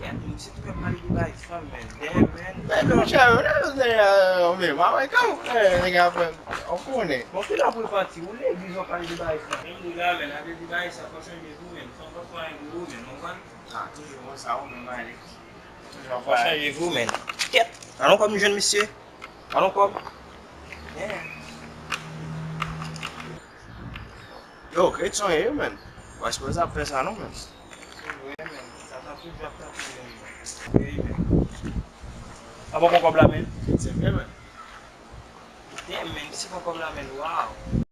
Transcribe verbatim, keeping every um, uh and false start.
Kèt, misye tou fè m pale de bagay fanm, men. Damn, man. Men non, chè, ou la, ou se, euh, ou menm, ah, wè, kan, eh, nèg ap, ou konnen. Bon, ki la pou l pati? Ou legliz w ap pale de bagay fanm. Menm ou la, men, ap di bagay sa, fò chanje vou, men. Fanm pa fè anyen pou ou, men, ou konprann? Ah, toujou konsa, ou menm, ale. Toujou ap pale. Fò chanje vou, men. Kèt, alon kòm jwenn misye. Alon kòm. Yeah. Yo, Kretyon ye, man. Ou pa sipoze ap fè sa non, man. Se vre, man. Satan toujou ap tanpri nou, man. Wi, man. A bon, pran kòb la, man. Se vre, man. Damn, man, si pran kòb la, man, wow.